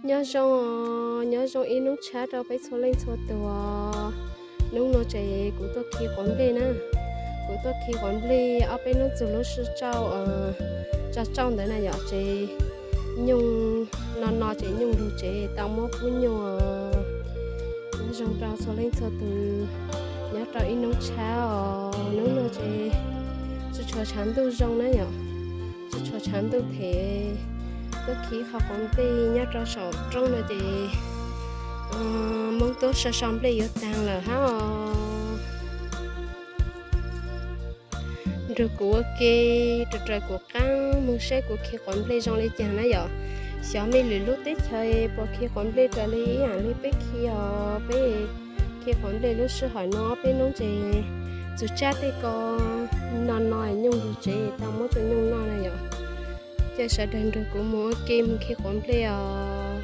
Nyob zoo, nyob zoo ib hnub tshab rau peb txhua leej txhua tus. Hnub no ces kuv tuaj khi quav nplej na. Kuv tuaj khi quav nplej ob peb hnub txog lub sij hawm tso tsauj ntawd na yom, ces nyooj no no ces nyooj lug tsev tau muab pub nyuj. Nyob zoo rau txhua leej txhua tus nyob rau ib hnub tshab os. Hnub no ces tsis tshua tshav ntuj zoo na yom, tsis tshua tshav ntuj them. Tuaj khi qhov quav nplej nyob rau saum roob no ces Hmoob tuaj so so nplej yuav taag lawm hab os. Nrug kuv ua ke, raws raws kuv qaab moog saib kuv khi quav nplej zoo li caag na yom. Xyov mej lwm lub teb chaws puas khi quav nplej raws li ib yaam li peb khi os. Peb khi quav nplej lub sij hawm no peb nub ces txug tsab tej ko no no nyooj lug tsev tau muab rua nyooj noj na yom. Ca sawv daws nrug kuv moog ua ke moog khi quav nplej os.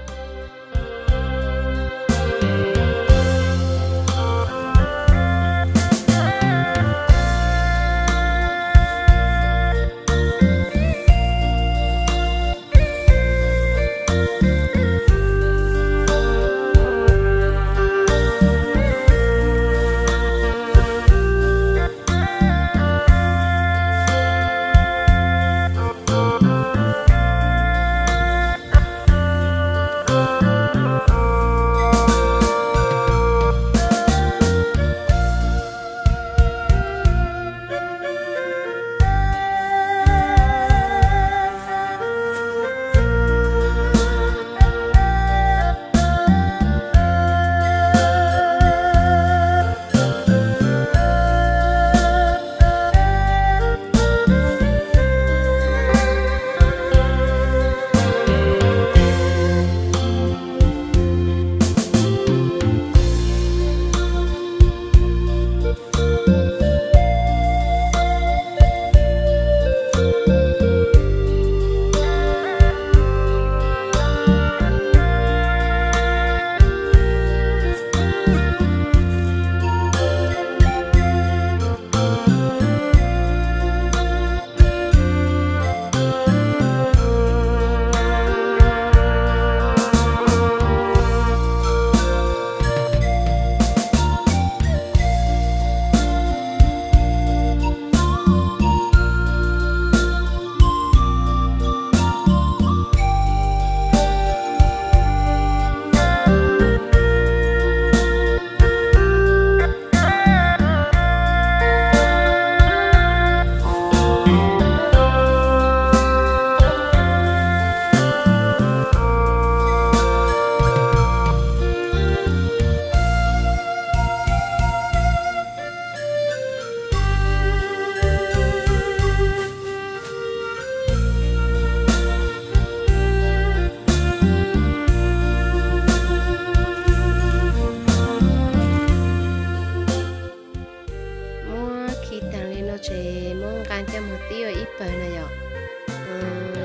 Muab khi taag li no ces muab nqaa coj moog tib ua ib pawg na yom.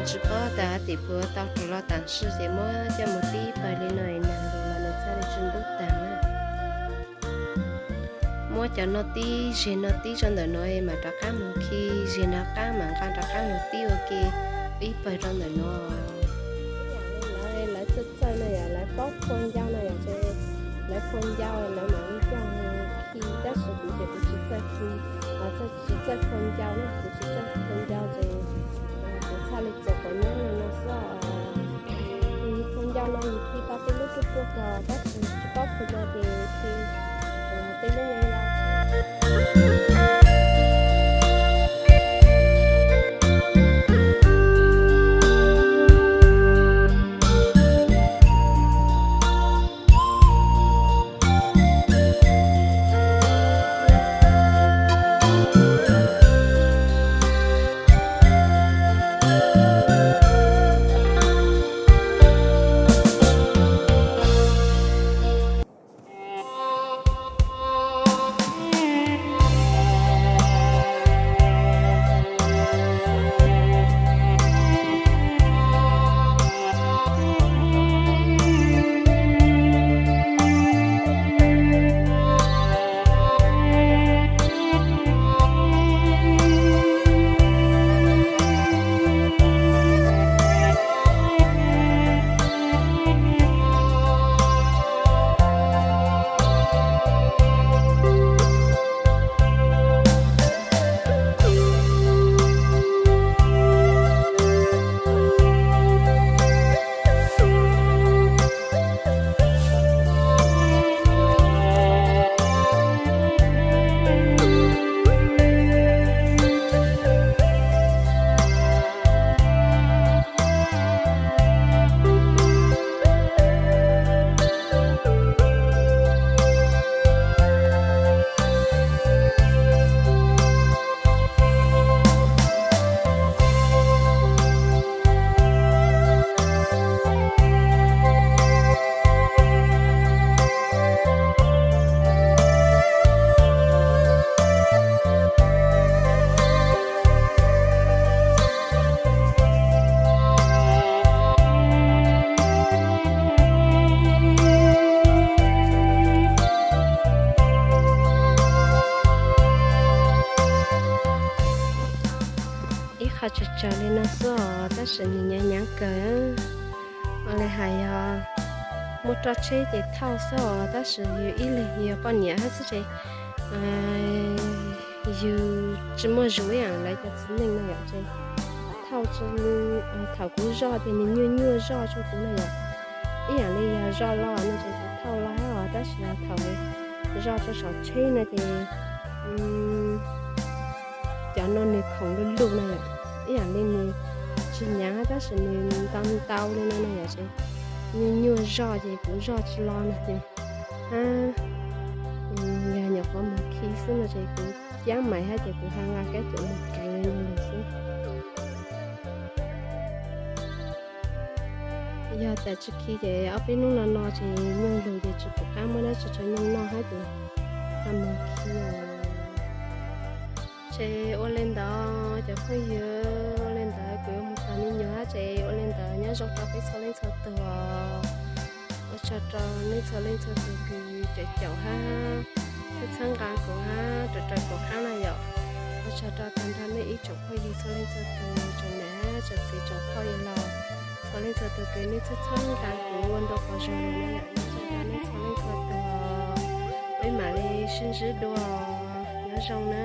Tsis paub tas tim puas tau rua los tam sim ces muab coj moog tib ib pawg li no, nag los nws txhaj li tsi ntub taag na. Muab cov no tib, zeg no tib rau ntawm no mas rov qaab moog khi, zeg no qaab mas nqaa rov qaab moog tib ua ke ib pawg rau ntawm no. Lawv txawj txawj no yom, lawv paub phua ncau no yom, ces lawv phua ncau lawv mam li coj khi, tab sis kuv ces kuv tsis txawj khi, tsis txawj phua ncau na, kuv tsis txawj phua ncau ces kuv txhaj li txuas quav nyab no no xwb. Phua ncau no yus khi tau tej lub ruaj ruaj kos, tab sis tsis paub phua ncau ces khi tej lub nyab yau. Qhov tsis tsawg li no xwb os, tab sis nws nyaav nyaav kawg. Ua li hais yog muaj roj tsheb ces thauj xwb os, tab sis yus ib leeg yog poj niam hab xwb ces yus tsis muaj zug ib yam lawv cov txiv neej no yom, ces thauj tsis, thaum kuv zoj ces nws nyuaj nyuaj zoj tshaj kuv no yom. Ib yam li yog zoj loj no ces kuv thauj loj hab os, tab sis thaum zoj rau saum tsheb no ces cov no nws khoom lug lug no yom, ib yam li nws tsis nyaav tab sis nws ntau ntau li no no yom, ces nyuaj nyuaj zoj ces kuv zoj tsis los no ces hab yog nyuam qhuav mus khi xwb no ces kuv caab mais hab ces kuv ha nqa kab cawv mus kawv li no lug xwb. Yog tas tsis khi ces ob peb hnub no no ces nyoog lug ces tsis pum qab muab dab tsi rau nyoog noj hab ces ha mus khi. Ces ua li ntawd cov phooj ywg, ua li ntawd kuv yuav mus tog me nyuam hab ces ua li ntawd nyob zoo rau peb txhua leej txhua tug. Ua tsaug rau nej txhua leej txhua tug kws caum caum hab txhawb txhawb nqa kuv hab raws raws kuv qab na yom. Ua tsaug rau tag nrho nej ib tsoom phooj ywg txhua leej txhua tug, tsoom nam tsoom txiv tsoom phauj yawg laus txhua leej txhua tug kws nej txhawb txhawb nqa kuv ua ntu quas zog lug na yom. Ua tsaug rau nej txhua leej txhua tug, peb mam li sib ntsib dua, nyob zoo na.